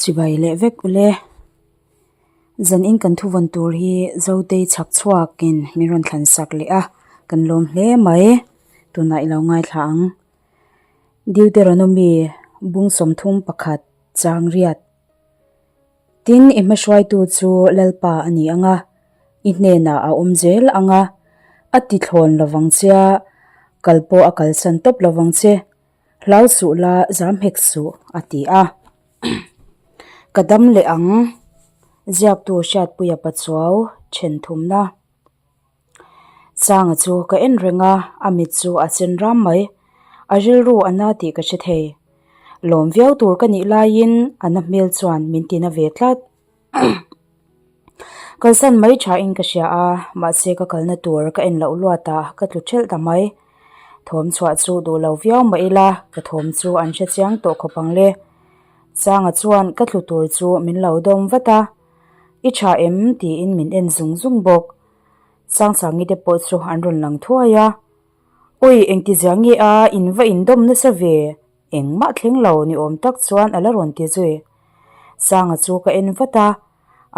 Chibai leh vek ule. Zanin kan thuvawn tur hi Zotei chhak chhuakin min rawn thlan sak leh a, kan lawm hle mai. Tunah i lo ngaithla ang. Deuteronomy bung 31 chang riat. Tin, i hmahruaitu chu Lalpa a ni ang a, i hnenah a awm zel ang a, a ti thlawn lovang che a, kal pawh a kalsan tawp lovang che. Hlau suh la, zam hek suh, a ti a. Ka dam leh ang, ziaktu Hriatpuia Pachuau then thumna. Changa chu ka en reng a, a mit chu a chen ram mai. A rilru a na tih ka hre thei. Lawm viau tur ka nih laiin a na hmel chuan min ti na ve tlat. Kalsan mai thain ka hria a, mahse ka kalna tur ka en loh luat a, ka tlu thelh ta mai. Thawm chhuah chu duh lo viau mah ila, ka thawm chu an hre chiang tawh khawp ang le. Changa chuan ka tlu tur chu min lo dawm vat a, I tha em? tiin min en zung zung bawk. Sangsangi te pawh chu an rawn lang thuai a, Awi engtizia nge a, in va indawm nasa ve? Engmah thleng lo ni awm tak chuan a la rawn ti zui. Sanga chu ka en vat a,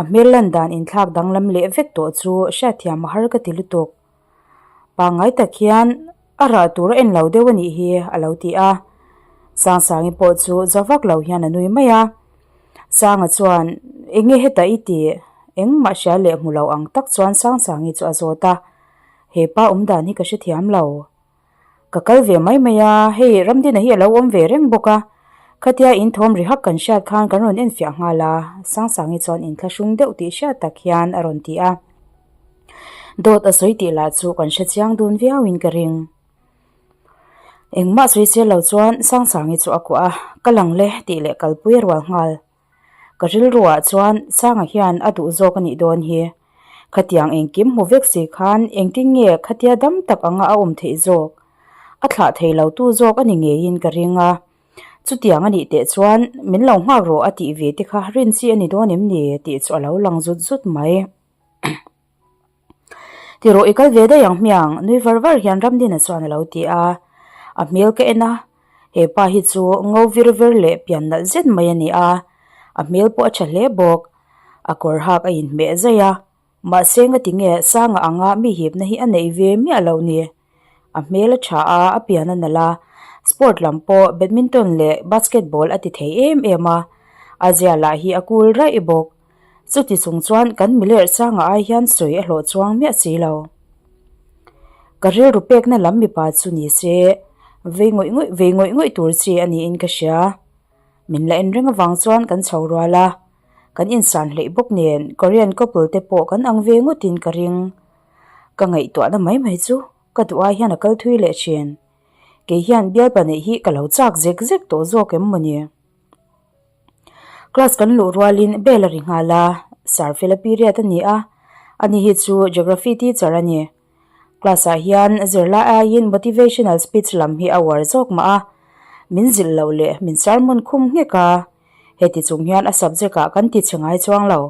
a hmel lan dan inthlak danglam leh vek tawh chu hriatthiam a har ka ti lutuk. Pangngai tak hian a rah tur a en lo deuh a nih hi a lo ti a. Sangsangi pawh chu za vak lo hian a nui mai a. Sanga chuan eng nge hetah i tih? Engmah hria leh hmu lo ang tak chuan Sangsangi chu a zawt a. He pa awm dan hi ka hrethiam lo. Ka kal ve mai mai a, hei Ramdina hi a lo awm ve reng bawk a, khatia in thawm ri hak kan hriat khan kan rawn enfiah nghal a, Sangsangi chuan inthlahrung deuh tih hriat tak hian a rawn ti a. Dawt a sawi tih lah chu kan hre chiang dun viauin ka ring. Engmah sawi sel lo chuan Sangsangi chu a kuah a, ka lang le tih leh kalpui a rual nghal. Ka rilruah chuan Sanga hian a duh zawk a nih dawn hi. Khatiang engkim hmu vek si khan engtin nge khatia dam tak anga a awm theih zawk? A thlah thei lo tu zawk a ni ngeiin ka ring a. Chutiang a nih teh chuan min lo nghak rawh a tih ve te kha rin chi a ni dawn em ni tih chu a lo lang zut zut mai. Ti rawh i kal ve daih ang hmiang, nui var var hian Ramdina chuan a lo ti a. A hmel ka en a, he pa hi chu ngo vir ver leh pian nalh zet mai a ni a, a hmel pawh a tha hle bawk. A kawr hak a inhmeh zaih a, mahse ngati nge Sanga anga mi hipna hi a neih ve miah loh ni. A hmel a tha a, a pian a nalh a, sport lam pawh badminton leh basketball a ti thei em em a, a zia lah hi a kul raih bawk. Chuti chung chuan kan miler sanga ai hian sawi a hlawh chuang miah si lo. Ka rilru pekna lam mipa chu ni se, vei ngawih ngawih vei ngawih ngawih tur chi a niin ka hria. Min la en reng avang chuan kan chho rual a, kan insan hleih bawk nen Korean couple te pawh kan ang ve ngawtin ka ring. Ka ngaihtuahna mai mai chu ka duh ai hian a kal thui leh thin. Kei hian bialpa neih hi ka lo chak zek zek tawh zawk em mawni? Class kan luh rualin bell a ri nghal a, Sir Fela period a ni a, ani hi chu Geography teacher a ni. Class ah hian zirlai aiin motivational speech lam hi a uar zawk mah a, min zilh loh leh min sermon khum nghek a, heti chung hian a subject ah kan ti chhe ngai chuang lo.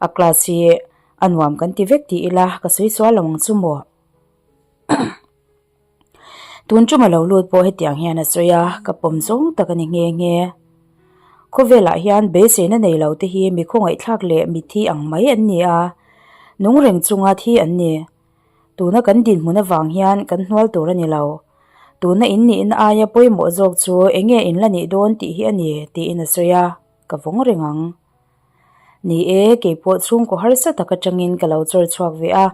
A class hi a nuam kan ti vek ti ila ka sawi sual lo ang chu maw. Tun ṭuma lo lut pawh hetiang hian a sawi a, ka pawm zawng tak a ni nghe nghe. Khawvelah hian beiseina nei lo te hi mi khawngaihthlak leh mitthi ang mai an ni a, nung reng chunga thi an ni. Tuna kan dinhmun avang hian kan hnual tur a ni lo. Tuna in nihna aia pawimawh zawk chu eng nge in la nih dawn tih hi a ni, tiin a sawi a, ka vawng reng ang. Ni e, keipawh chhungkaw harsa tak atangin ka lo chawr chhuak ve a,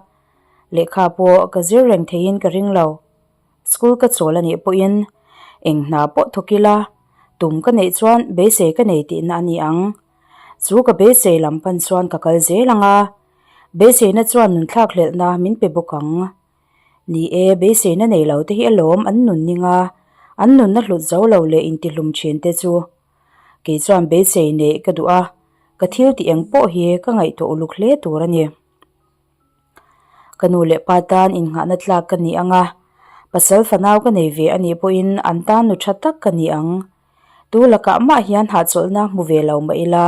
Lehkha pawh ka zir reng theiin ka ring lo. School ka chawl a nih pawhin eng hna pawh thawk ila, tum ka neih chuan beisei ka nei tihna a ni ang. Chu ka beisei lam pan chuan ka kal zel ang a, beiseina chuan nunthlak hlelhna min pe bawk ang. Ni e, beiseina nei lo te hi alawm an nun ning a, an nunna hlut zo lo leh intihlum thin te chu. Kei chuan beisei neih ka duh a, ka thil tih eng pawh hi ka ngaihtuah uluk hle tur a ni. Ka nu leh pa tan innghahna tlak ka ni ang a, pasal fanau ka nei ve a nih pawhin an tan nu tha tak ka ni ang. Tu lakah mah hian hahchawlhna hmu ve lo mah ila,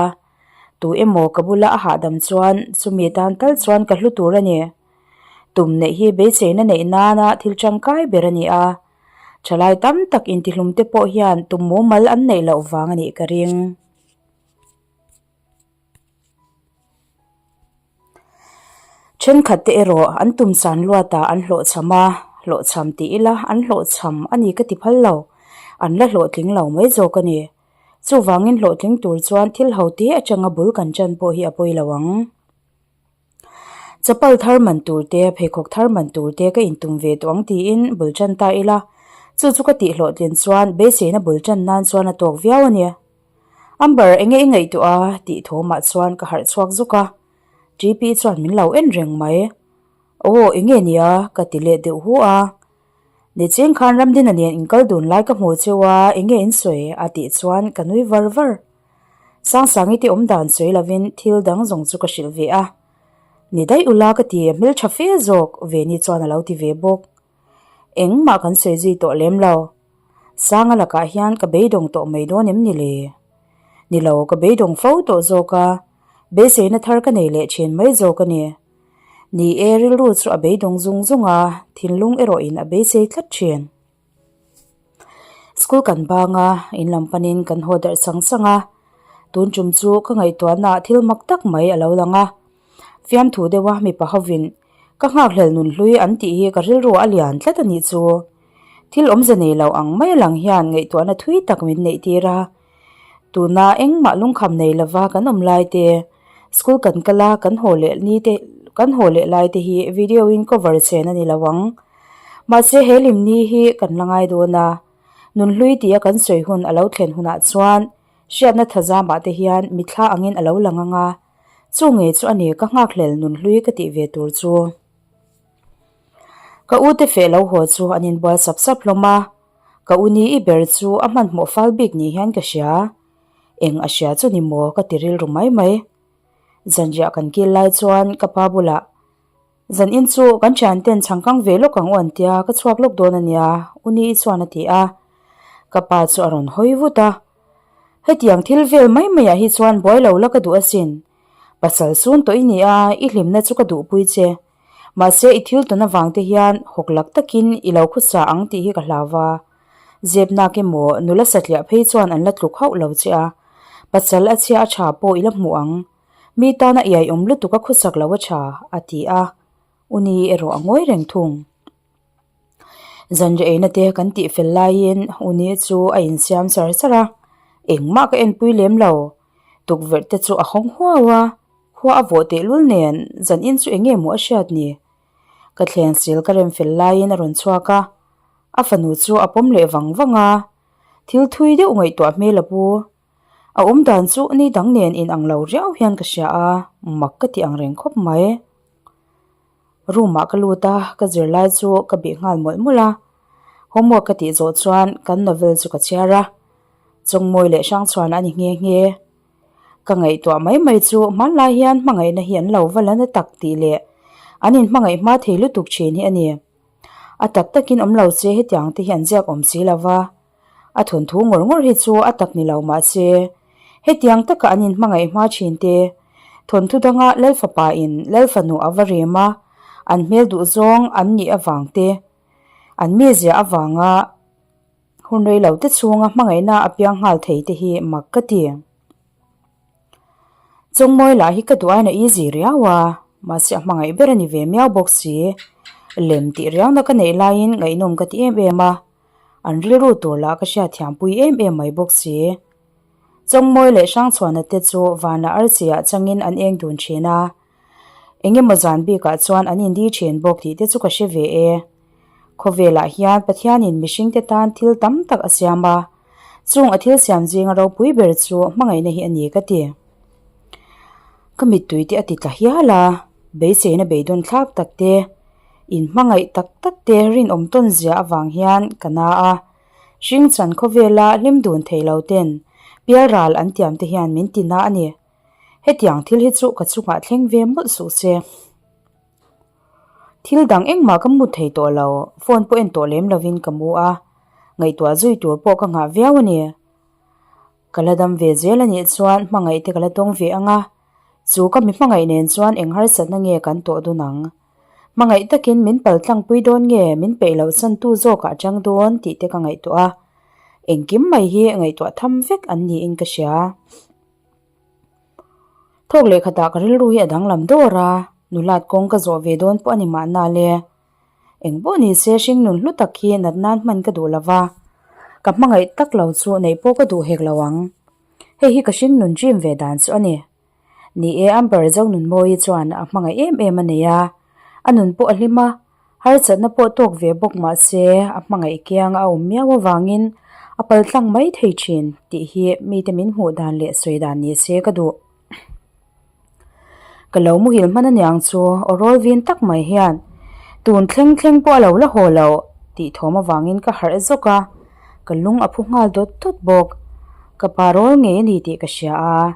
tu emaw ka bula a hahdam chuan chumi tan tal chuan ka hlu tur a ni. Tum neih hi beiseina neih nana thil tangkai ber a ni a, thalai tam tak intihlum te pawh hian tum mumal an neih loh vang a nih ka ring. Thenkhat te erawh an tum san luatah an hlawhchham a, hlawhchham ti ila an hlawhchham a ni ka ti phal lo, an la hlawhtling lo mai zawk a ni. Chuvangin hlawhtling tur chuan thil ho te atanga bul kan chan pawh hi a pawi lo ang. Chapal thar man tur te, pheikhawk thar man tur te ka intum ve tawh ang tiin bul tan ta ila, chu chu ka tih hlawhtlin chuan beiseina bul tan nan chuan a tawk viau a ni. Amber, enge i ngaihtuah a? tih thawmah chuan ka harh chhuak zuk a, TP chuan min lo en reng mai. Aw, enge nia? ka ti let deuh hu a. Nicheng khan Ramdina nen inkal dun lai ka hmu cheu a, enge in sawi? a tih chuan ka nui var var. Sangsangi te awm dan sawi lovin thil dang zawng chu ka hrilh ve a. Ni daih ula ka ti, hmeltha fe zawk Veni chuan a lo ti ve bawk. Engmah kan sawi zui tawh lem lo. Sanga lakah hian ka beidawng tawh mai dawn em ni le? Ni lo, ka beidawng fo tawh zawk a, beiseina thar ka nei leh thin mai zawk a ni. Ni e, rilru chu a beidawng zung zung a, thinlung erawhin a beisei tlat thin. School kan bang a, in lam panin kan haw darh sang sang a, tun tum chu ka ngaihtuahna ah thil mak tak mai a lo lang a, fiamthu deuha mipa hovin ka nghakhlel nun hlui an tih hi ka rilru a lian tlat a nih chu. Thil awmze nei lo ang mai lang hian ngaihtuahna thui tak min neih tir a, tuna engmah lungkham nei lova kan awm lai te, school kan kal a kan haw leh ni te kan haw leh lai te hi video in cover chen a ni lo ang. Mahse he limni hi kan la ngai dawn a, nunhlui tia kan sawi hun a lo thlen hunah chuan hriatna thazamah te hian mithla angin a lo lang ang a, chu ngei chu a ni ka nghakhlel nunhlui ka tih ve tur chu. Ka u te feh lo haw chu an inbual sap sap hlawm a, ka u ni i ber chu a hmanhmawh fal bik ni hian ka hria, eng a hria chu ni maw ka ti rilru mai mai. Zanriah kan kil lai chuan ka pa bulah Zan in chu kan thian ten chhangkang ve lawk ang u an tia ka chhuak lawk dawn a nia u ni i chuan a ti a, ka pa chu a rawn hawi vut a. Hetiang thil vel mai mai ah hi chuan buai lo la ka duh asin. Pasal sun tawh i ni a, i hlimna chu ka duhpui che. Mahse i thil tawn avang te hian hawk lak takin i lo khusa ang tih hi ka hlau va. Zep nak emaw nula satliah phei chuan an la tluk hauh lo che a, pasal a chhia a tha pawh i la hmuh ang. Mi tana iai awm lutuk a khusak lo a tha, a ti a. U ni erawh a ngawi reng thung. Zanriah eina te kan tih fel laiin U ni chu a insiam char char a, engmah ka enpui lem lo. Tukverh te chu a hawng huau a, khua a vawh tehlul nen zan in chu eng nge maw a hriat ni? Ka thleng sil ka rem fel laiin a rawn chhuak a, a fanu chu a pawm leh vang vang a, thil thui deuh ngaihtuah hmel a pu. A awm dan chu ni dang nen in ang lo riau hian ka hria a, mak ka ti ang reng khawp mai. Room ah ka lut a, ka zirlai chu ka bih nghal mawlh mawlh a, homework ka tih zawh chuan kan novel chu ka chhiar a, Chawngmawi leh Hrangchhuan a ni nghe nghe. Ka ngaihtuah mai mai chu hmanlai hian hmangaihna hi an lo va la na tak tih leh an inhmangaih hma thei lutuk thin hi a ni. A tak takin awm lo che hetiang te hi an ziak awm si lo va, A thawnthu ngawr ngawr hi chu a tak ni lo mah se, hetiang taka an inhmangaih hma thin te, thawnthu danga Lalfapa in Lalfanu a va rem a, an hmel duh zawng an nih avang te, an mizia avanga hun rei lo te chhunga hmangaihna a piang nghal thei te hi mak ka ti. Chawngmawi lah hi ka duh aiin a easy riau a, mahse a hmangaih ber a ni ve miau bawk si. Lem tih riauna ka neih laiin ngaihnawm ka ti em em a, an rilru tur lah ka hriatthiampui em em mai bawk si. Chawngmawi leh Hrangchhuana te chu vanah archiah changin an eng dun thin a, eng emaw zan bikah chuan an indi thin bawk tih te chu ka hre ve e. Khawvelah hian Pathianin mihringte tan thil tam tak a siam a, chung a thil siam zinga ropui ber chu hmangaihna hi a ni ka ti. Ka mittui te a ti tla hial a, beiseina beidawn thlak tak te, inhmangaih tak tak te rinawm tawn zia avang hian ka na a, hringchan khawvela hlim dun thei lo ten pialral an tiam te hian min ti na a ni. Hetiang thil hi chu ka chungah thleng ve mawlh suh se. Thil dang engmah ka mu thei tawh lo, phone pawh en tawh lem lovin ka mu a, ngaihtuah zui tur pawh ka nghah viau a ni. Ka la dam ve zel a nih chuan hmangaih te ka la tawng ve ang a, chu ka mi hmangaih nen chuan eng harsatna nge kan tawh dun ang? Hmangaih takin min pal tlangpui dawn nge min peih loh chantu zawkah a chang dawn tih te ka ngaihtuah a, engkim mai hi ngaihtuah tham vek an niin ka hria. Thawk leh khatah ka rilru hi a danglam dawr a. Nulat kawng ka zawh ve dawn pawh a ni mahna le. Eng pawh ni se hringnun hlu tak hi nat nan hman ka duh lo va, ka hmangaih tak lo chu neih pawh ka duh hek lo ang. Hei hi ka hringnun dream ve dan chu a ni. Ni e, Amber Zonunmawii chuan a hmangaih em em a nei a, a nun pawh a hlim a, harsatna pawh tawk ve bawk mah se a hmangaih kianga a awm miau avangin a paltlang mai thei thin tih hi mite min hmuh dan leh sawi dan ni se ka duh. Ka lo muhil hman aniang chu aw rawl vin tak mai hian tun thleng thleng pawh a lo la haw loh tih thawm avangin ka harh zawk a, ka lung a phu nghal dawt dawt bawk. Ka pa rawl ngei a ni tih ka hria a,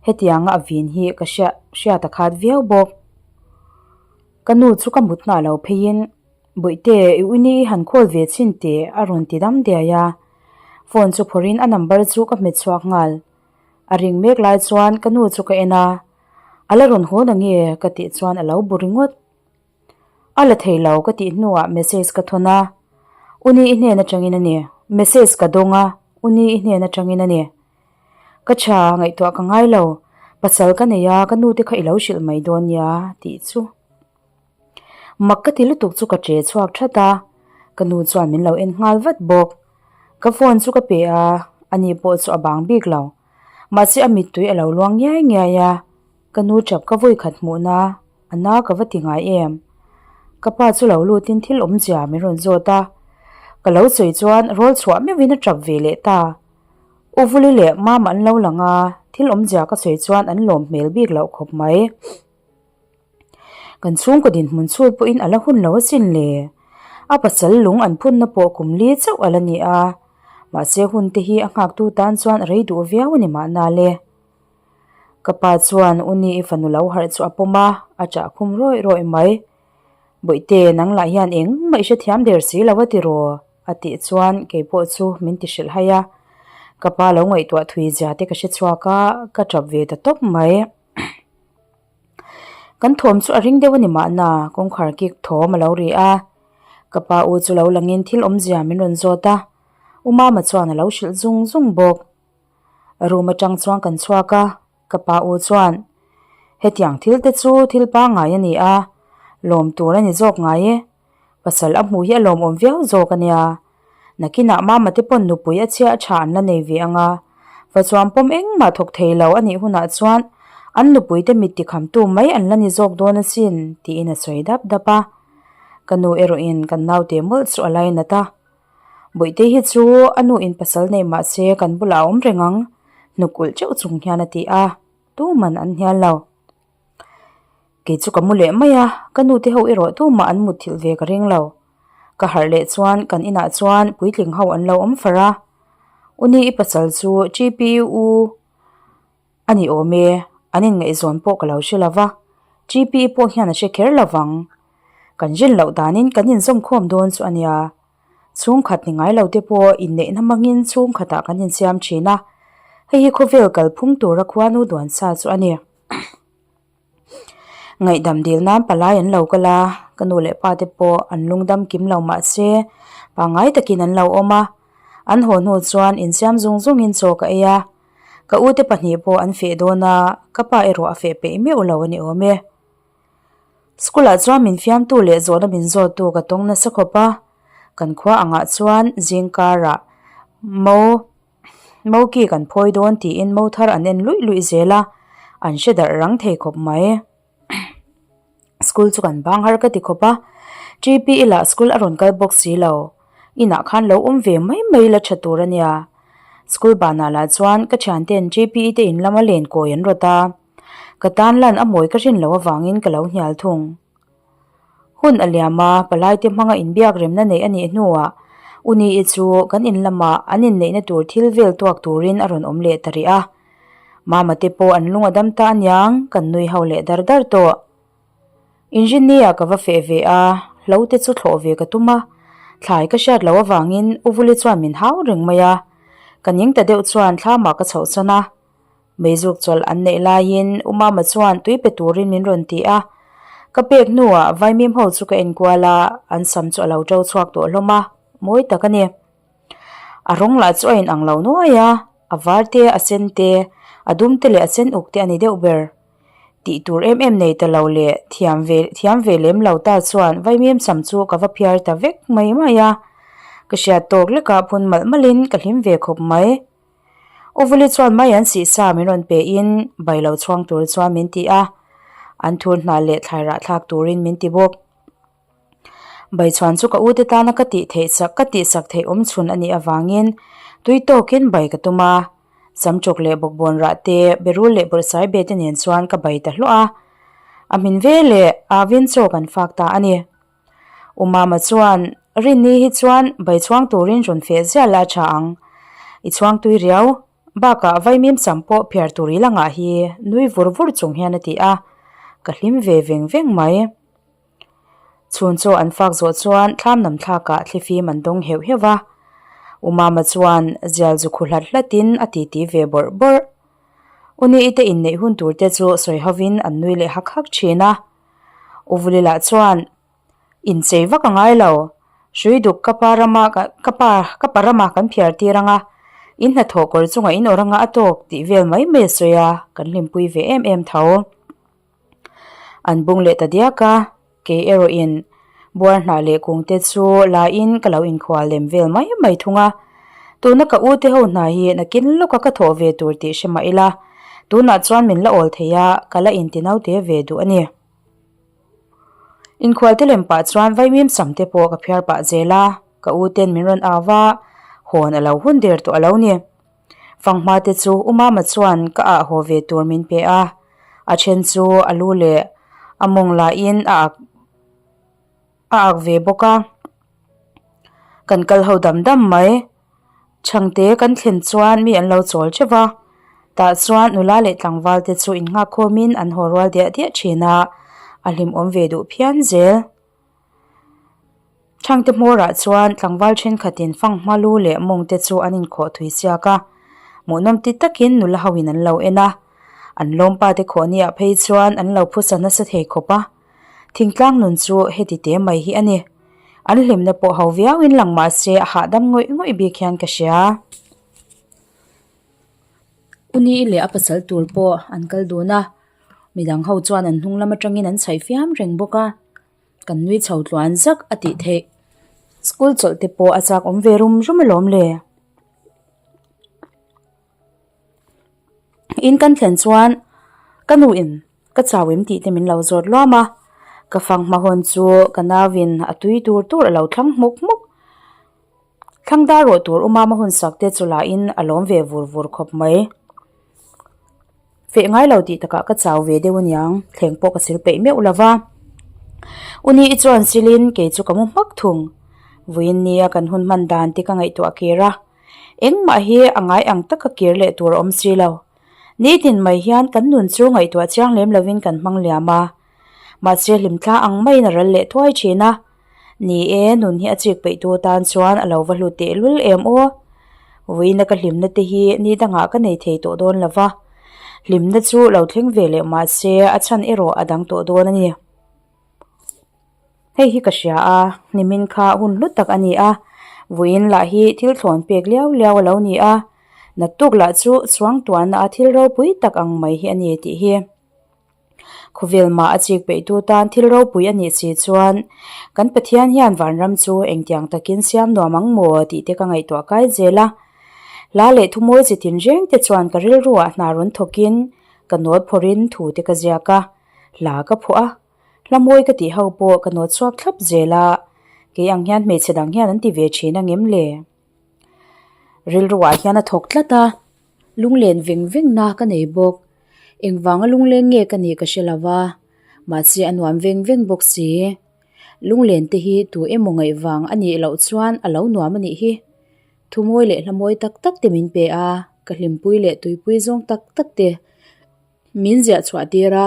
hetianga a vin hi ka hriat hriat a khat viau bawk. Ka nu chu ka mut hna lo pheiin Bawihte i uni i han call ve chhin teh a rawn ti dam diai a, phone chu phawrhin a number chu ka hmet chhuak nghal. A ring mek lai chuan ka nu chu ka en a, a la rawn haw na nge ka tih chuan a lo bu ringawt. A la thei lo ka tih hnuah message ka thawn a, U ni i hnen atangin a ni. Message ka dawng a, U ni i hnen atangin a ni. Ka tha ngaihtuah ka ngai lo, pasal ka nei a, ka nu te kha i lo hrilh mai dawn nia tih chu. Mak ka ti lutuk chu ka che chhuak that a, ka nu chuan min lo en nghal vat bawk. Ka phone chu ka pe a, ani pawh chu a bang bik lo. Mahse a mittui a lo luang ngiai ngiai a, ka nu chap ka vawi khat hmuhna a na ka va ti ngai em. Ka pa chu lo lutin thil awmzia min rawn zawt a, ka lo sawi chuan rawl chhuah meuhin a tap ve leh ta. U Vuli leh Mama an lo lang a, thil awmzia ka sawi chuan an lawm hmel bik loh khawp mai. Kan chhungkaw dinhmun chhut pawhin a la hun lo asin le. A pasal lung an phunna pawh kum li chauh a la ni a, mahse hun te hi a nghaktu tan chuan a rei duh viau a ni mahna le. Ka pa chuan u ni i fanu lo harh chu a pawm a, a chah khum rawih rawih mai. Bawihte nang lah hian engmah i hrethiam der si lo a ti raw a tih chuan kei pawh chu min ti hrilh hai a. Ka pa lo ngaihtuah thui zia te ka hre chhuak a, ka tap ve ta tawp mai. Kan thawm chu a ring deuh a ni mahna kawngkhar kik thawm a lo ri a, ka pa u chu lo langin thil awmzia min rawn zawt a, u mama chuan a lo hrilh zung zung bawk. Room atang chuan kan chhuak a, ka pa u chuan hetiang thil te chu thil pangngai a ni a, lawm tur a ni zawk ngai e. Pasal a hmuh hi a lawmawm viau zawk a nia. Nakinah mama te pawn nupui a chhia a tha an la nei ve ang a. Va chuan pawm engmah thawk thei lo a nih hunah chuan an nupui te mit tikhamtu mai an la ni zawk dawn asin tiin a sawi dap dap a. Ka nu erawhin kan naute mawlh chu a lainat a. Bawihte hi chu a nu in pasal nei mah se kan bulah a awm reng ang, hnuk ulh teuh chung hian a ti a, tuman an hnial lo. Kei chu ka mu leh mai a, ka nu te ho erawh tumah an mutthilh ve ka ring lo. Ka harh leh chuan kan inah chuan puitling ho an lo awm far a. U ni i pasal chu TPU a ni awm e, an inngaihzawn pawh ka lo hre lo va, TPE pawh hian a hre kher lo vang. Kan rin loh danin kan inzawmkhawm dawn chu a nia. Chhungkhat ni ngai lo te pawh inneihna hmangin chhungkhatah kan insiam thin a, hei hi khawvel kalphung tura khuanu duan sa chu a ni. Ngaihdam dil nan palai an lo kal a, ka nu leh pa te pawh an lungdam kim lo mahse pangngai takin an lo awm a, an haw hnu chuan insiam zung zungin chaw ka ei a, ka u te pahnih pawh an feh dawn a, ka pa erawh a feh peih meuh lo a ni awm e. School ah chuan min fiamtu leh zawhna min zawttu ka tawng nasa khawp a, kan khua angah chuan zingkarah mo Moki kan phawi dawn tiin mo thar an en luih luih zel a, an hre darh rang thei khawp mai. School chu kan bang har ka ti khawp a, TPE lah school a rawn kal bawk si lo, inah khan lo awm ve mai mai la tha tur a nia. School banah lah chuan ka thianten TPE te in lama len kawi an rawt a, ka tan lan a mawi ka rin loh avangin ka lo hnial thung. Hun a liam a, palaite hmanga inbiak remna neih a nih hnuah U Ni-i chu kan in lamah an inneihna tur thil vel tuak turin a rawn awm leh ta rih a. Mama te pawh an lung a dam ta aniang, kan nui ho leh dar dar tawh. Inrinni-ah ka va feh ve a, hlo te chu thlawh ve ka tum a, thlai ka hriat loh avangin U Vuli chuan min hau reng mai a, ka ning ta deuh chuan thlamah ka chhohsan a. Meizuk chawlh an neih laiin U Mama chuan tui pe turin min rawn ti a. Ka pek hnuah vaimim ho chu ka enkual a, an sam chu a lo ṭo chhuak tawh hlawm a, mawi tak a ni. A rawng lah chu a inang lo nuai a, a var te, a sen te, a dum te leh a sen uk te a ni deuh ber. Tih tur em em nei ta lo leh thiam ve thiam ve lem lo ta chuan vaimim sam chu ka va phiar ta vek mai mai a. Ka hriat tawk lekah phun malh malhin ka hlim ve khawp mai. Uvuli chuan mai an sih sa min rawn pe in bai lo chhuang tur chuan min ti a, an thur hna leh thlai rah thlak turin min ti bawk. Bai chhuan chu ka ute tana ka tih theih sak ka tih sak theih awm chhun a nih avangin tui tawkin bai ka tum a, samchawk leh bawkbawn rah te, berul leh bawrhsai be te nen chuan ka bai ta hluah a, a hmin ve leh avin chaw kan fak ta a ni. U Mama chuan, Rinni hi chuan bai chhuang turin rawn feh ziah la tha ang. I chhuang tui riau. Bakah vaimim sam pawh phiar tur i la ngah hi nui vur vur chung hian a ti a. Ka hlim ve veng veng mai. Chhun chaw an fak zawh chuan thlam nam thlakah thlifim an dawng heuh heuh va. U Mama chuan zial zu khu hlat hlatin a titi ve bawrh bawrh. U Ni-i te inneih hun tur te chu sawi hovin an nui leh hak hak thin a. U Vulila chuan, Inchei vak a ngai lo, hrui duk ka pa rama ka pa ka pa rama kan phiar tir ang a, in hnathawh kawr chungah in awr anga a tawk tih vel mai mai a sawi a, kan hlimpui ve em em tho. An bung leh ta diak a, kei erawhin buar hnah leh kung te chu la in ka lo inkhual lem vel mai mai thung a. Tuna ka u te ho hna hi nakin lawka ka thawh ve tur tih hre mah ila, tunah chuan min la awl thei a, ka la inti naute ve duh a ni. Inkhual te lem pah chuan vaimim sam te pawh ka phiar pah zel a, ka u ten min rawn au va, hawn a lo hun der tawh a lo ni. Fanghma te chu u mama chuan ka ah haw ve tur min pe a, a then chu a lu leh a mawng lahin a ak a ak ve bawk a, kan kal ho dam dam mai. Chhangte kan thlen chuan mi an lo chawl theuh va, tah chuan nula leh tlangval te chu innghak khawmin an haw rual diah diah thin a, a hlimawm ve duh phian zel. Chhangte hmawrah chuan tlangval thenkhatin fanghma lu leh mawng te chu an inkhawh thui siak a, hmuhnawm ti takin nula hoin an lo en a, an lawmpa te khawhniah phei chuan an lo phusa nasa thei khawp a. Thingtlang nun chu heti te mai hi a ni. An hlimna pawh ho viauin lang mah se a hahdam ngawih ngawih bik hian ka hria. U Ni leh a pasal tur pawh an kal dun a, midang ho chuan an hnung lam atangin an chhaih fiam reng bawk a, kan nui chho tluan zak a tih theih. School chawlh te pawh a chak awm ve rum rum alawm le. In kan thlen chuan ka nu in ka chau em tih te min lo zawt luam a, ka fang hma hawn chu ka nau in a tui tur tur a lo thlang hmuk hmuk. Thlang dar rawh tur u mama hun sak te chu lah in a lawm ve vur vur khawp mai. Feh ngai lo tih takah ka chau ve deuh aniang, thleng pawh ka sil peih meuh lo va. U ni i chuan silin kei chu ka mu hmak thung. Vawiin nia kan hun hman dan te ka ngaihtuah kir a. Engmah hi a ngai ang taka kir leh tur a awm si lo. Nitin mai hian kan nun chu ngaihtuah chiang lem lovin kan hmang liam a. Mahse hlimthla ang maiin a ral leh thuai thin a. Ni e, nun hi a chik peihtu tan chuan a lo va hlu tehlul em aw. Vawiina ka hlimna te hi ni dangah ka nei thei tawh dawn lo va. Hlimna chu lo thleng ve leh mahse a chhan erawh a dang tawh dawn a ni. Hei hi ka hria a, nimin kha hun hlu tak a ni a, vawiin lah hi thil thlawn pek liau liau a lo ni a, naktuk lah chu suangtuahna a thil ropui tak ang mai hi a ni tih hi. Khawvel mah a chik peihtu tan thil ropui a nih si chuan kan Pathian hian vanram chu engtiang takin siam nuam ang maw tih te ka ngaihtuah kai zel a. Hla leh thumawi chi tinreng te chuan ka rilruah hna rawn thawkin ka nawt phawrhin thu te ka ziak a, hla ka phuah a. Hla mawi ka tih ho pawh ka nawt chhuak thlap zel a, kei ang hian hmeichhe dang hian an ti ve thin ang em le? Rilruah hian a thawk tlat a, lunglen veng veng na ka nei bawk. Engvanga lungleng nge ka nih ka hre lo va, mahse a nuam veng veng bawk si. Lunglen te hi tu emaw ngaih vang a nih loh chuan a lo nuam a nih hi. Thumawi leh hla mawi tak tak te min pe a, ka hlimpui leh tuipui zawng tak tak te min ziah chhuah tir a.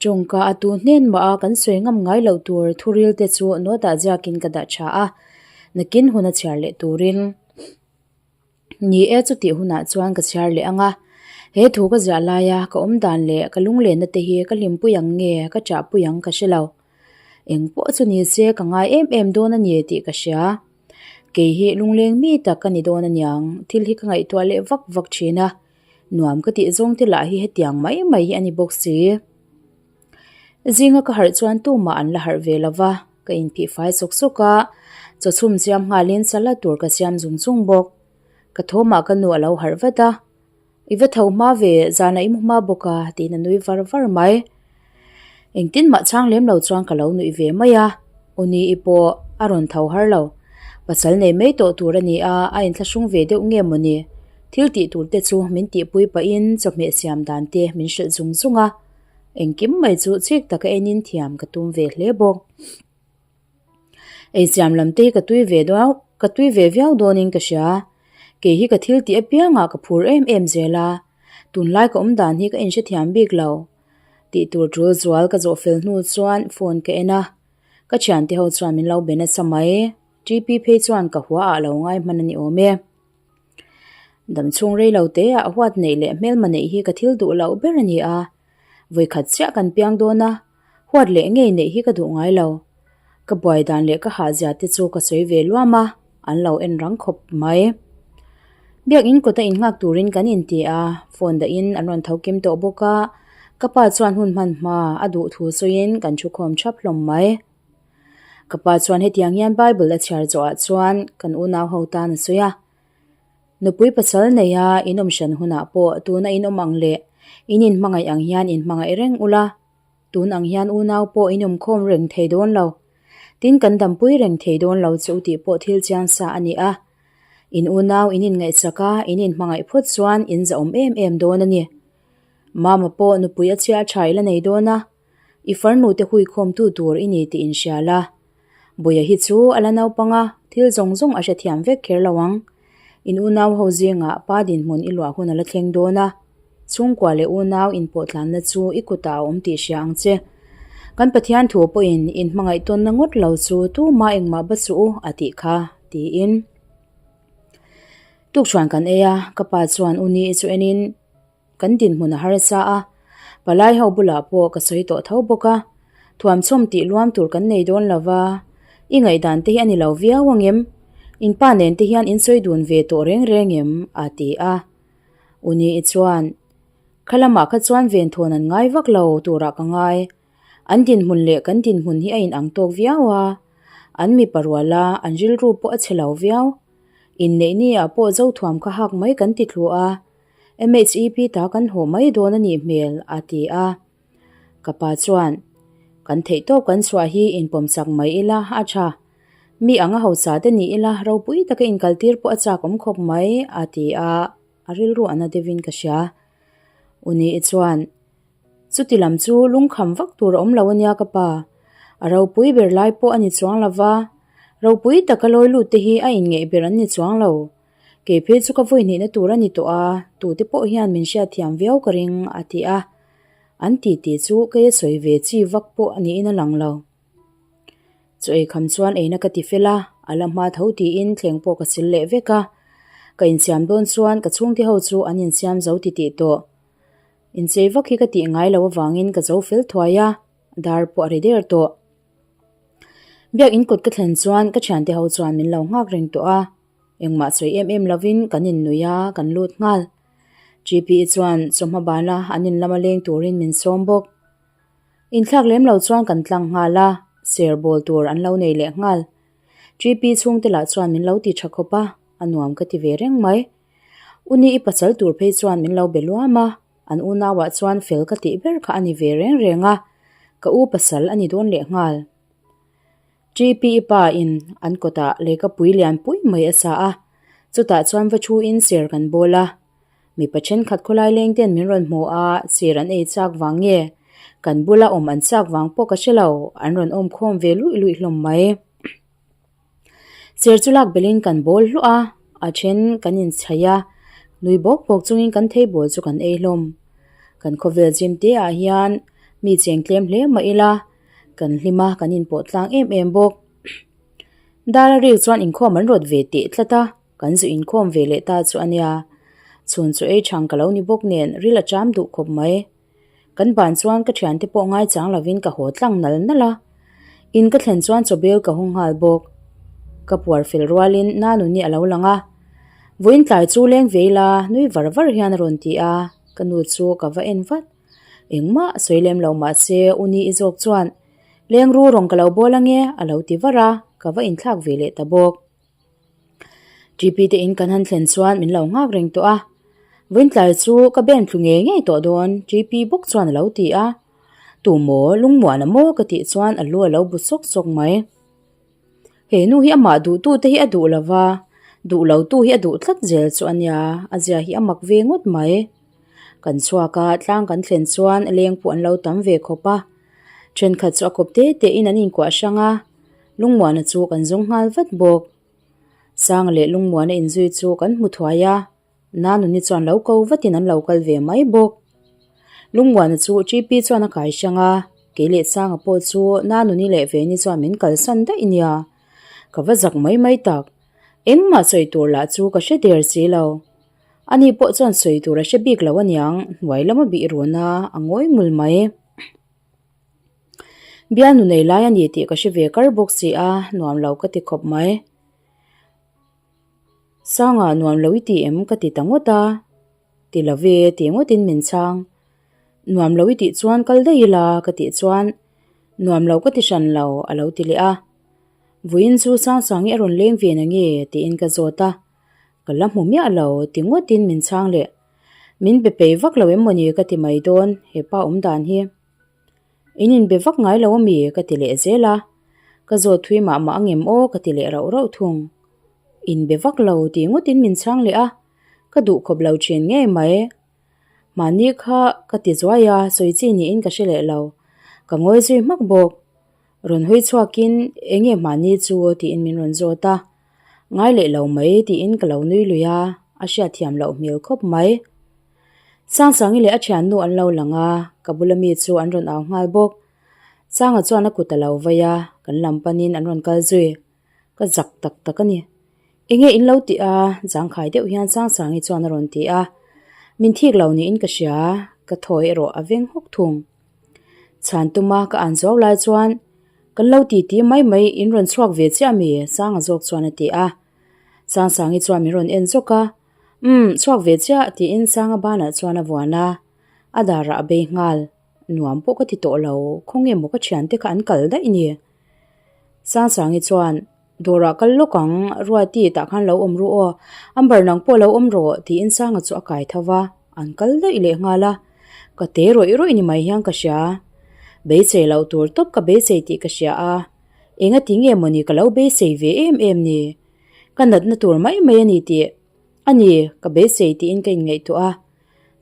Tawngka a tu hnen mah a kan sawi ngam ngai loh tur thuril te chu note ah ziakin ka dah tha a, nakin hun a chhiar leh turin ni e chutih hunah chuan ka chhiar leh ang a, he thu ka ziah laia ka awm dan leh ka lunglenna te hi ka hlimpui ang nge ka chahpui ang ka hre lo. Eng pawh chu ni se ka ngai em em dawn a ni tih ka hria. Kei hi lungleng mi tak ka ni dawn aniang thil hi ka ngaihtuah leh vak vak thin a. Nuam ka tih zawng te lah hi hetiang mai mai hi a ni bawk si. Zinga ka harh chuan tumah an la harh ve lo va, ka inphih fai sawk sawk a, chaw chhum siam nghalin salad tur ka siam zung zung bawk. Ka thawmah ka nu a lo harh vat a, I va tho hma ve, zan a i mu hma bawk a, tiin a nui var var mai. Engtin mah chhang lem lo chuan ka lo nuih ve mai a, U ni i pawh a rawn tho har lo. Pasal nei mai tawh tur a ni a, a inthlahrung ve deuh nge mawni? Thil tih tur te chu min tihpui pahin chawhmeh siam dan te min hrilh zung zung a. Engkim mai chu chik taka enin thiam ka tum ve hle bawk. Eisiam lam te hi ka tui ve deuh ka tui ve viau dawnin ka hria. Kei hi ka thil tih apiangah ka phur em em zel a, tunlai ka awm dan hi ka inhrethiam bik lo. Tih tur tul zual ka zawh fel hnu chuan phone ka en a, ka thiante ho chuan min lo be nasa mai. TP phei chuan ka hua ah lo ngai hman a ni awm e. Damchhung rei lo te ah huat neih leh hmelma neih hi ka thil duh loh ber a ni a, vawikhat chiah kan piang dawn a, huat leh ngei neih hi ka duh ngai lo. Ka buai dan leh ka hahzia te chu ka sawi ve luam a, an lo en rang khawp mai. Biakin kawta innghak turin kan inti a, phone dahin an rawn tho kim tawh bawk a, ka pa chuan hun hman hma a duh thu sawiin kan thukhawm thap hlawm mai. Ka pa chuan hetiang hian Bible a chhiar zawhah chuan kan unau ho tan a sawi a, Nupui pasal neia in awm hran hunah pawh tuna in awm ang leh in inhmangaih ang hian inhmangaih reng ula, tun ang hian unau pawh in awmkhawm reng thei dawn lo. Tin, kan dampui reng thei dawn lo chu tih pawh thil chiang sa a ni a. In unau in inngaihsak a, in inhmangaih phawt chuan in zahawm em em dawn a ni. Mama pawh nupui a chhia tha i la nei dawn a. I farnu te huikhawmtu tur i ni tih inhria la. Buia hi chu a la naupang a, thil zawng zawng a hrethiam vek kher lo ang. In unau ho zingah pa dinhmun i luah hun a la thleng dawn a. Chhungkua leh unau inpawhtlanna chu i kutah a awm tih hria ang che. Kan Pathian thu pawhin inhmangaih tawnna ngawt lo chu tumah engmah ba suh u a tih kha, tiin. Tukṭhuan kan ei a, ka pa chuan u ni chu enin. Kan dinhmun a harsa a, palai ho bulah pawh ka sawi tawh tho bawk a, thuamchhawm tih luam tur kan nei dawn lo va, i ngaihdan te hi a ni lo viau ang em? In pa nen te hian in sawi dun ve tawh reng reng em? a ti a. U Ni i chuan, Kha lamah kha chuan venthawn an ngai vak lo turah ka ngai. An dinhmun leh kan dinhmun hi a inang tawk viau a, an mipa rual a, an rilru pawh a chhe lo viau. Inneih ni ah pawh Zothuam kha hak mai kan ti thlu a, MHEP ta kan haw mai dawn a nih hmel, a ti a. Ka pa chuan, Kan theih tawp kan chhuah hi inpawm chak mai ila, a tha. Mi anga hausa te ni ila, ropui taka inkaltir pawh a chak awm khawp mai, a ti a, a rilru a na deuhin ka hria. U Ni-i chuan, Chuti lam chu lungkham vak tur a awm lo a nia ka pa. A ropui ber lai pawh a ni chuang lo va, ropui taka lawi lut te hi a inngeih ber an ni chuang lo. Kei phei chu ka vawi hnihna tur a ni tawh a, tute pawh hian min hriatthiam viau ka ring, a ti a. An titi chu kei a sawi ve chi vak pawh niin a lang lo. Chaw ei kham chuan eina ka ti fel a, a la hma tho tiin thleng pawh ka sil leh vek a. Ka insiam dawn chuan ka chhungte ho chu an insiam zo titih tawh. Inchei vak hi ka tih ngai loh avangin ka zo fel thuai a, dar pawh a ri der tawh. Biakin kawt ka thlen chuan ka thiante ho chuan min lo nghak reng tawh a, engmah sawi em em lovin kan innuih a, kan lut nghal. GPE chuan chawhma bana an in lama leng turin min sawm bawk. Inthlak lem lo chuan kan tlang nghal a, ser bawl tur an lo nei leh nghal. GP chhungte lah chuan min lo ti tha khawp a, a nuam ka ti ve reng mai. U ni i pasal tur phei chuan min lo be luam a, an unauah chuan fel ka tih ber kha a ni ve reng reng a, ka u pasal a ni dawn leh nghal. TP pa in an kawtah lehkha pui lian pui mai a sa a, chutah chuan va thu in ser kan bawl a. Mipa thenkhat khawlai leng ten min rawn hmu a, ser an ei chak vang nge? Kan bula awm an chak vang pawh ka hre lo, an rawn awm khawm ve luih luih hlawm mai. Ser chu lak belin kan bawl hluah a, a then kan inchhaih a, nui bawk bawk chungin kan theibawl chu kan ei hlawm. Kan khawvel zim te ah hian mi cheng tlem hle mah ila, kan hlim a, kan inpawh tlang em em bawk. Dara rik chuan inkhawm an rawt ve teh tlat a, kan zu inkhawm ve leh ta chu a nia. Chhun chu ei thang ka lo ni bawk nen ril a cham duh khawp mai. Kan ban chuan ka thiante pawh ngaichang lovin ka haw tlang nal nal a. In ka thlen chuan chawbel ka hung nghal bawk. Ka puar fel rualin Nanuni a lo lang a. Vawiin tlai chu leng ve ila nui var var hian a rawn ti a, ka nu chu ka va en vat. Engmah sawi lem lo mah se u ni i zawk chuan leng ru rawng ka lo bawl ange a lo ti var a, ka va inthlak ve leh ta bawk. TP te in kan han thlen chuan min lo nghak reng tawh a, Vawiintlai chu ka ben thlu ngei ngei tawh dawn TP bawk chuan a lo ti a, Tu maw lungmuan a maw ka tih chuan a lu a lo bu sawk sawk mai. He nu hi amah duhtu te hi a duh lo va, duh lo tu hi a duh tlat zel chu a nia, a zia hi a mak ve ngawt mai. Kan chhuak a, tlang kan thlen chuan leng pawh an lo tam ve khawp a, thenkhat chu a kawp te te in an inkuah hrang a, Lungmuana chu kan zawng nghal vat bawk. Sanga leh Lungmuana inzui chu kan hmu thuai a, Nanuni chuan lo ko vatin an lo kal ve mai bawk. Lungmuana chu TP chuan a kai hrang a, kei leh Sanga pawh chu Nanuni leh Veni chuan min kalsan daih nia. Ka va zak mai mai tak. Engmah sawi tur lah chu ka hre der si lo. Ani pawh chuan sawi tur a hre bik lo aniang, hnuai lama bih run a, a ngawi ngul mai. Bialnu nei lai a ni tih ka hre ve kar bawk si a, nuam lo ka ti khawp mai. Sanga nuam lo i ti em ka ti ta ngawt a, ti lo ve tih ngawtin min chhang. Nuam lo i tih chuan kal daih ila ka tih chuan nuam lo ka ti hran lo a lo ti leh a. Vawiin chu Sangsangi a rawn leng ve na nge tiin ka zawt a, ka la hmu miah lo ti ngawtin min chhang leh. Min be pei vak lo em mawni ka ti mai dawn hepa awm dan hi. In inbe vak ngai lo ami ka ti leh zel a, ka zawt thui mah mah angem aw ka ti leh rauh rauh thung. Inbe vak lo tih ngawtin min chhang leh a, ka duh khawp lo thin ngei mai. Mahni kha ka ti zuai a, sawi chi niin ka hre leh lo. Ka ngawi zui hmak bawk. Rawn hawi chhuakin eng nge mahni chu tiin min rawn zawt a, ngai leh lo mai tiin ka lo nui lui a, a hriatthiam loh hmel khawp mai. Sangsangi leh a thiannu an lo lang a, ka bula mi chu an rawn au nghal bawk. Sanga chuan a kut a lo vai a, kan lam panin an rawn kal zui. Ka zak tak tak a ni. Enge in lo tih a? Zangkhai deuh hian Sangsangi chuan a rawn ti a. Min thik lo niin ka hria, ka thawi erawh a veng hawk thung. Chhan tuma ka an zuau lai chuan, Kan lo ti ti mai mai, in rawn chhuak ve chiah mi? Sanga zawk chuan a ti a. Sangsangi chuan min rawn en zawk a. Umm, chhuak ve chiah, tiin Sanga banah chuan a vuan a, a darah a bei nghal. Nuam pawh ka ti tawh lo, khawnge maw ka thiante kha an kal daih ni? Sangsangi chuan, Dawrah kal lawk ang, Ruati tah khan lo awm ru aw, Amber nang pawh lo awm rawh, tiin Sanga chu a kai tho va, an kal daih leh nghal a. Ka te rawih rawih ni mai hian ka hria. Beisei loh tur tawp ka beisei tih ka hria a, engati nge mawni ka lo beisei ve em em ni? Ka natna tur mai mai a ni tih a ni, ka beisei tiin ka inngaihtuah a.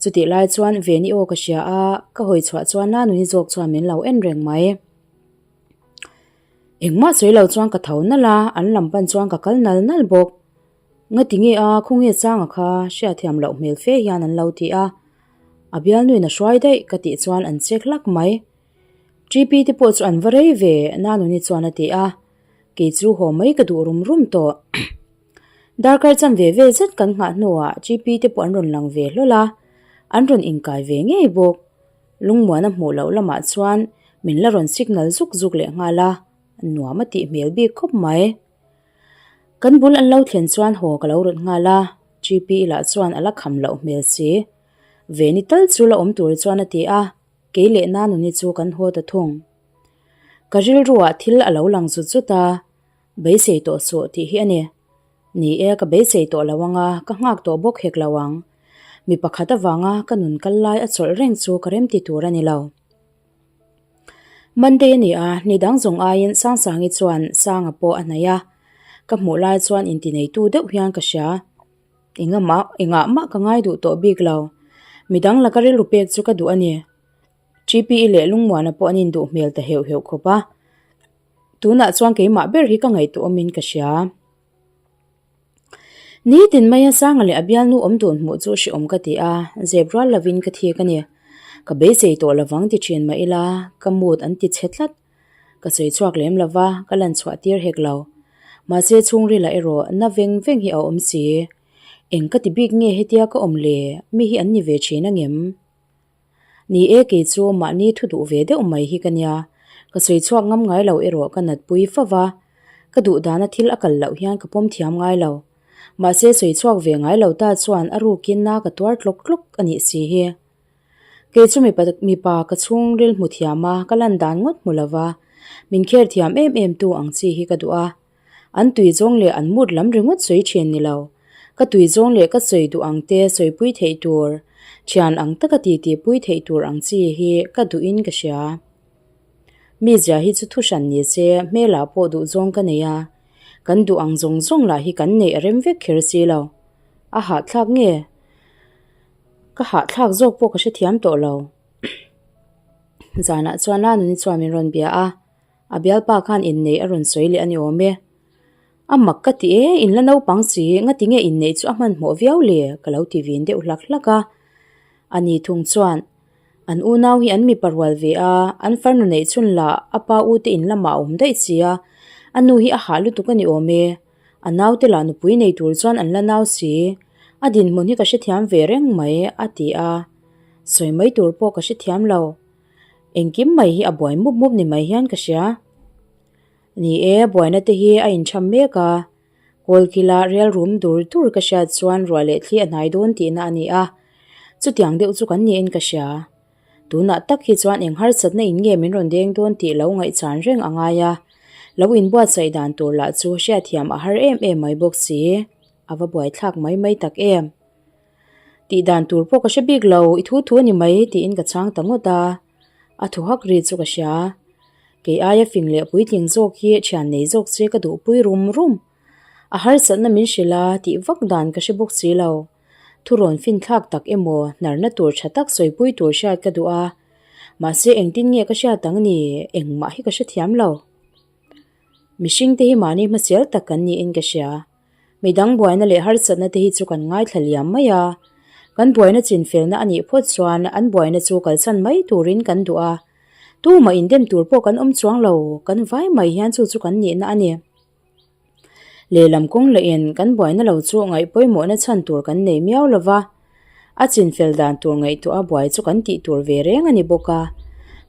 Chutih lai chuan Veni aw ka hria a, ka hawi chhuah chuan Nanuni zawk chuan min lo en reng mai. Engmah sawi lo chuan ka tho nalh a, an lam pan chuan ka kal nal nal bawk. Ngati nge a, khawnge changa kha hriatthiam loh hmel fe hian an lo ti a. A bialnuin a hruai daih ka tih chuan an chek hlak mai. TP te pawh chu an va rei ve, Nanuni chuan a ti a. Kei chu haw mai ka duh rum rum tawh. Darkar chan ve ve zet kan nghah hnuah GP te pawh an rawn lang ve hlawl a, an rawn inkai ve ngei bawk. Lungmuana hmuh loh lamah chuan min la rawn signal zuk zuk leh nghal a, nuam a tih hmel bik khawp mai. Kan bul an lo thlen chuan haw ka lo rawt nghal a, GP lah chuan a la kham loh hmel si. Veni tal chu la awm tur chuan a ti a, kei leh Nanuni chu kan haw ta thung. Ka rilruah thil a lo lang zut zut a, beisei tawh suh tih hi a ni. Ni e, ka beisei tawh lo ang a, ka nghak tawh bawk hek lo ang. Mi pakhat avanga ka nun kal lai a chawlh reng chu ka remti tur a ni lo. Monday a ni a, ni dang zawng aiin Sangsangi chuan Sanga pawh a hnaih a. Ka hmuh lai chuan intineitu deuh hian ka hria. Engah engah mah ka ngai duh tawh bik lo. Midang laka rilru pek chu ka duh a ni. GPE leh Lungmuana pawh an induh hmel ta heuh heuh khawp a. Tunah chuan keimah ber hi ka ngaihtuah awmin ka hria. Nitin maia Sanga leh a bialnu awm dun hmuh chu hrehawm ka ti a, zep rual lovin ka thik a ni. Ka beisei tawh lovang ti thin mah ila, ka mood an ti chhe tlat. Ka sawi chhuak lem lova, ka lan chhuah tir hek lo. Mahse chhungrilah erawh na veng veng hi a awm si. Eng ka ti bik nge hetia ka awm le, mi hi an ni ve thin angem? Ni e, kei chu mahni thu duh ve deuh mai hi ka nia. Ka sawi chhuak ngam ngai lo erawh ka natpui fo va. Ka duh dana thil a kal loh hian ka pawm thiam ngai lo. Mahse sawi chhuak ve ngai lo ta chuan a rukin na ka tuar tlawk tlawk a nih si hi. Kei chu mipa mipa ka chhungril hmu thiam a, ka lan dan ngawt hmu lova, min kher thiam em em tu ang chi hi ka duh a. An tui zawng leh an mut lam ringawt sawi thin ni lo. Ka tui zawng leh ka sawi duh ang te sawipui theih tur, thian ang taka titi pui theih tur ang chi hi ka duhin ka hria. Mi zia hi chu thu hran ni se, hmelah pawh duh zawng ka nei a, kan duh ang zawng zawng lah hi kan neih a rem vek kher si lo. A hahthlak nge? Ka hahthlak zawk pawh ka hrethiam tawh lo. Zanah chuan Lanuni chuan min rawn bia a, a bialpa khan inneih a rawn sawi leh a ni awm e. A mak ka ti e, in la naupang si, ngati nge inneih chu a hmanhmawh viau le? Ka lo ti vin deuh hlak hlak a. Ani thung chuan, An unau hi an mipa rual ve a, an farnu neih chhun lah a pa u te in lamah a awm daih si a, a nu hi a hah lutuk a ni awm e. A naute lah nupui nei tur chuan an la nau si. A dinhmun hi ka hrethiam ve reng mai, a ti a. Sawi mai tur pawh ka hrethiam lo. Engkim mai hi a buai mup mup ni mai hian ka hria. Ni e, buaina te hi a inchham mek a. Kawlkila rial rum dur dur ka hriat chuan ruah leh thli a hnai dawn tihna a ni a. Chutiang deuh chu kan niin ka hria. Tunah tak hi chuan eng harsatna in nge min rawn deng dawn tih lo ngaihchan reng a ngai a. Lo inbuatsaih dan tur lah chu hriatthiam a har em em mai bawk si. A va buaithlak mai mai tak em. Tih dan tur pawh ka hre bik lo, i thu thu a ni mai tiin ka chhang ta ngawt a. A thu hak ri chu ka hria. Kei aia fing leh puitling zawk hi thian nei zawk che ka duhpui rum rum. A harsatna min hrilh a, tih vak dan ka hre bawk si lo. Thurawn finthlak tak emaw hnarna tur tha tak sawipui tur hriat ka duh a. Mahse engtin nge ka hriat ang ni, engmah hi ka hrethiam lo. Mihring te hi mahni hmasial tak kan niin ka hria. Midang buaina leh harsatna te hi chu kan ngaithla liam mai a. Kan buaina chinfelna a nih phawt chuan an buaina chu kalsan mai turin kan duh a. Tumah indem tur pawh kan awm chuang lo, kan vai mai hian chu chu kan nihna a ni. Lehlam kawng lahin kan buaina lo chu ngaih pawimawhna chhan tur kan nei miau lo va, a chinfel dan tur ngaihtuah a buai chu kan tih tur ve reng a ni bawk a.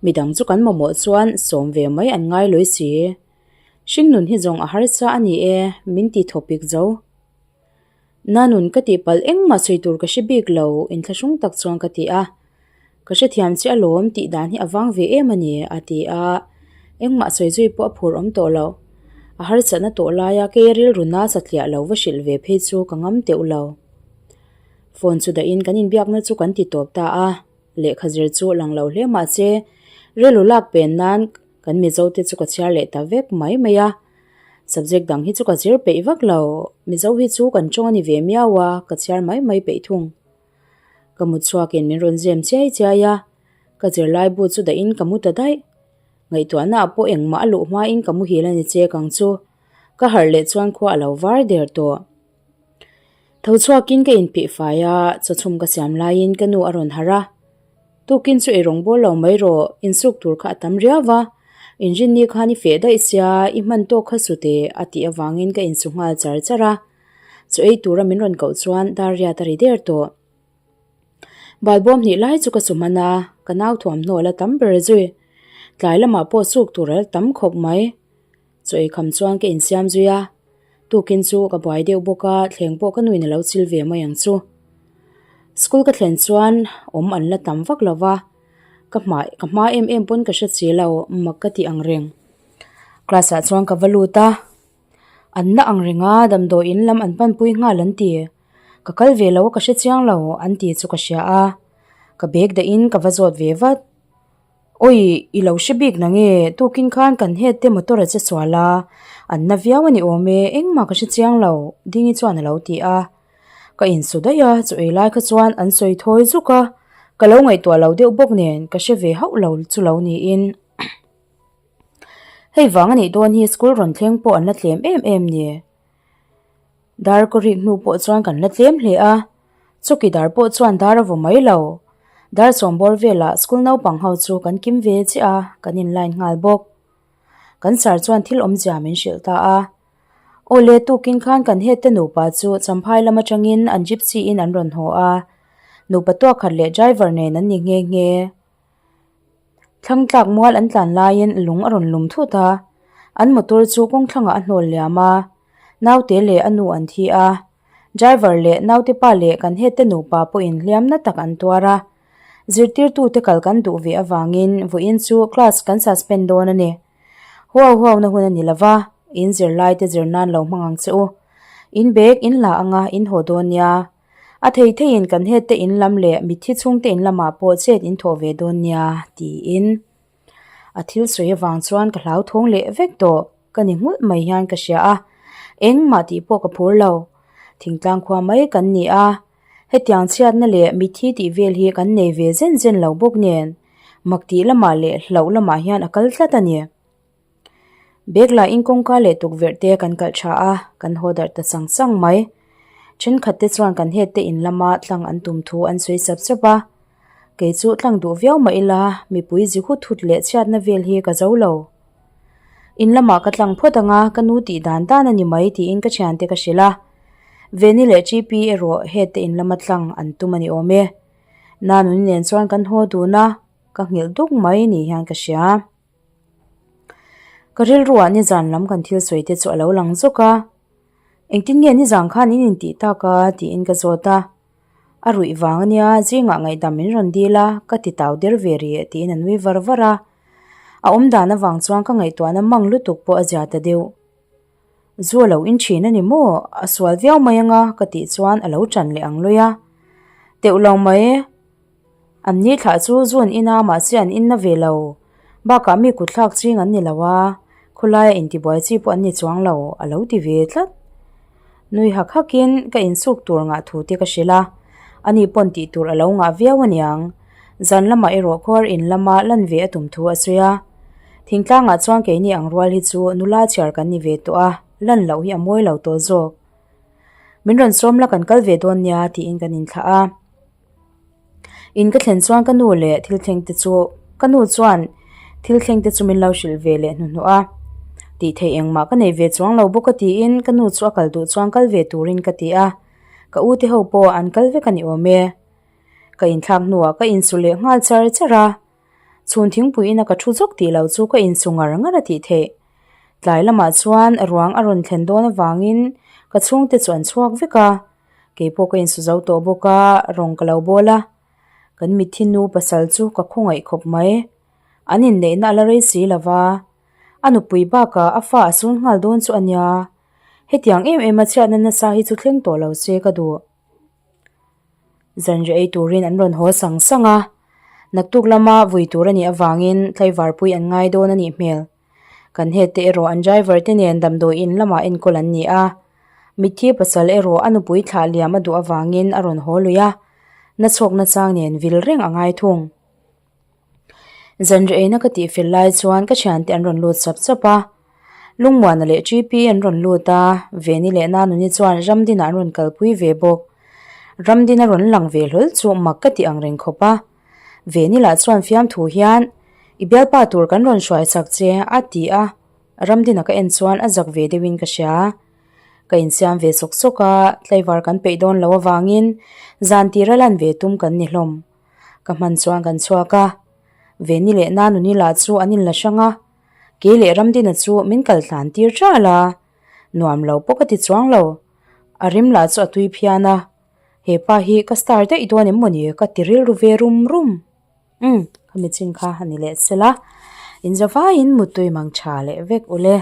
Midang chu kan mamawh chuan sawm ve mai an ngai lawi si. Hringnun hi zawng a harsa a ni e, min ti thawpik zo. Na nun ka tih palh engmah sawi tur ka hre bik lo, inthlahrung tak chuan ka ti a. Ka hrethiam che alawm tih dan hi a vang ve em a ni, a ti a. Engmah sawi zui pawh a phur awm tawh lo. A harsatna tawh laia kei rilru na satliah lo va hrilh ve phei chu ka ngam teuh lo. Phone chu dahin kan inbiakna chu kan ti tawp ta a, lehkha zir chu lang lo hle mah se, rilru lak pen nan Kan Mizo te chu ka chhiar leh ta vek mai mai a, subject dang hi chu ka zir peih vak lo, Mizo hi chu kan tawng a ni ve miau a, ka chhiar mai mai peih thung. Ka mut chhuakin min rawn zem chiai chiai a, ka zirlai bu chu dahin ka mu ta daih. Ngaihtuahna ah pawh engmah a luh hmain ka muhil a ni chek ang chu, ka harh leh chuan khua a lo var der tawh. Tho chhuakin ka inphih fai a, chawchhum ka siam laiin ka nu a rawn harh a. Tukin chu ei rawng bawl lo mai rawh, insuk tur kha a tam riau va, inrinni khan i feh daih sia, i hman tawk kha su teh a tih avangin ka insu nghal char char a. Chaw ei tura min rawn koh chuan dar riat a ri der tawh. Balbawm hnih lai chu ka su hman a, ka nau thuamhnaw la tam ber zui. Tlai lamah pawh suk tur a la tam khawp mai. Chaw ei kham chuan ka insiam zui a, tukin chu ka buai deuh bawk a, thleng pawh ka nuin a lo chil ve mai ang chu. School ka thlen chuan awm an la tam vak lo va, ka hmai ka hma em em pawn ka hre si lo, mak ka tih ang reng. Class ah chuan ka va lut a, an na ang reng a, damdawi in lam an panpui nghal an ti. Ka kal ve lo a ka hre chiang lo an ti chu ka hria a, ka bag dahin ka va zawt ve vat. Awi, i lo hre bik nange, tukin khan kan head te motor a che sual a, an na viau a ni awm e, engmah ka hre chiang lo, Dingi chuan a lo ti a. Ka insu daih a, chu ei lai kha chuan an sawi thawi zuk a, ka lo ngaihtuah lo deuh bawk nen ka hre ve hauh lo chu lo niin. Hei vang a nih dawn hi school rawn thleng pawh an la tlem em em ni. Dar ka rik hnu pawh chuan kan la tlem hle a, chawkidar pawh chuan dar a vaw mai lo. Dar sawmbawr velah school naupang ho chu kan kim ve chiah a, kan in line nghal bawk. Kan sir chuan thil awmzia min hrilh ta a. Awle tukin khan kan head te nupa chu Champhai lam atangin an gypsy in an rawn haw a, nupa tuak khat leh driver nen an ni nghe nghe. Thlang tlak mual an tlan laiin lung a rawn lum thut a, an motor chu kawng thlangah a hnawl liam a, naute leh a nu an thi a, driver leh naute pa leh kan head te nupa pawhin hliam na tak an tuar a. Zirtirtute kal kan duh ve avangin vawiin chu class kan suspend dawn a ni. Huau huau na hun a ni lova, in zirlaite zir nan lo hmang ang che u. In bag in la anga in haw dawn nia. A thei theiin kan head te in lam leh mitthi chhungte in lamah pawh chet in thawh ve dawn nia, tiin. A thil sawi avang chuan ka hlauthawng leh vek tawh. Ka ni nghulh mai hian ka hria a, engmah tih pawh ka phur lo. Thingtlang khua mai kan ni a, hetiang chhiatna leh mitthi tih vel hi kan nei ve zen zen lo bawk nen, mak tih lamah leh hlauh lamah hian a kal tlat a ni. Bag la in kawngka leh tukverh te kan kalh tha a, kan haw darh ta chang chang mai. Thenkhat te chuan kan head te in lama tlang an tum thu an sawi sap sap a, kei chu tlang duh viau mah ila mipui zi hut hut leh chhiatna vel hi ka zo lo. In lamah ka tlang phawt ang a, ka nu tih dan dan a ni mai tiin ka thiante ka hrilh a. Veni leh GP erawh head te in lama tlang an tum a ni awm e. Nanuni nen chuan kan haw dun a, ka nghilh duk mai ni hian ka hria. Ka rilruah nizan lam kan thil sawi te chu a lo lang zawk a, engtin nge nizan khan in intih tak a tiin ka zawt a. A ruih vang ania zingah ngaihdam min rawn dil a, ka ti tau der ve rih tiin a nui var var a. A awm dan avang chuan ka ngaihtuahna mang lutuk pawh a zia ta deuh. Zu a lo in thin a ni maw? A sual viau mai anga ka tih chuan a lo tan leh ang lawi a. Teuh lo mai. An ni thlah chu zu an in a mahse an in na ve lo. Bakah mi kut thlak ching an ni lo a, khawlaia intibuai chi pawh an ni chuang lo a lo ti ve tlat. Nui hak hakin ka insuk tur ngah thu te ka hrilh a, ani pawn tih tur a lo ngah viau aniang. Zan lamah erawh khuar in lama lan ve a tum thu a sawi a. Thingtlangah chuan keini ang rual hi chu nula chhiar kan ni ve tawh a, lan loh hi a mawi lo tawh zawk. Min rawn sawm la kan kal ve dawn nia tiin kan inthlah a. In ka thlen chuan ka nu leh thil thleng te chu ka nu chuan thil thleng te chu min lo hrilh ve leh hnuhnawh a. Tih theih engmah ka nei ve chuang lo bawk a tiin ka nu chu a kal duh chuan kal ve turin ka ti a. Ka u te ho pawh an kal vek a ni awm e. Ka inthlak hnuah ka insu leh nghal char char a. Chhun thingpui ina ka thu zawk tih lo chu ka insu ngar ngar a tih theih. Tlai lamah chuan ruang a rawn thlen dawn avangin ka chhungte chu an chhuak vek a. Kei pawh ka insu zo tawh bawk a, rawng ka lo bawl a. Kan mitthi nu pasal chu ka khawngaih khawp mai. An inneihna a la rei si lo va. A nupui bakah a fa a sun nghal dawn chu a nia. Hetiang em em a chhiatna nasa hi chu thleng tawh lo se ka duh. Zanriah ei turin an rawn haw sang sang a, naktuk lama vui tur a nih avangin tlaivar pui an ngai dawn a nih hmel. Kan head te erawh an driver te nen damdawi in lamah enkawl an ni a, mitthi pasal erawh a nupui thlah liam a duh avangin a rawn haw lui a, nachhawk nachang nen vil reng a ngai thung. Zanriah eina ka tih fel lai chuan ka thiante an rawn lut chap chap a, Lungmuana leh TP an rawn lut a, Veni leh Nanuni chuan Ramdina an rawn kalpui ve bawk. Ramdina rawn lang ve hlawl chu mak ka ti ang reng khawp a, Veni lah chuan fiamthu hian I bialpa tur kan rawn hruai chak che a ti a, Ramdina ka en chuan a zak ve deuhin ka hria. Ka insiam ve sawk sawk a, tlaivar kan peih dawn lo avangin zan tira lan ve tum kan ni hlawm. Ka hman chuan kan chhuak a, Veni leh Nanuni lah chu an inla hrang a, kei leh Ramdina chu min kal tlan tir ṭal a, nuam lo pawh ka ti chuang lo, a rim lah chu a tui phian a, he pa hi ka star daih dawn em mawni ka ti rilru ve rum rum. Umm, ka michin kha a ni leh sela, inzavaiin muttui mang tha leh vek ule.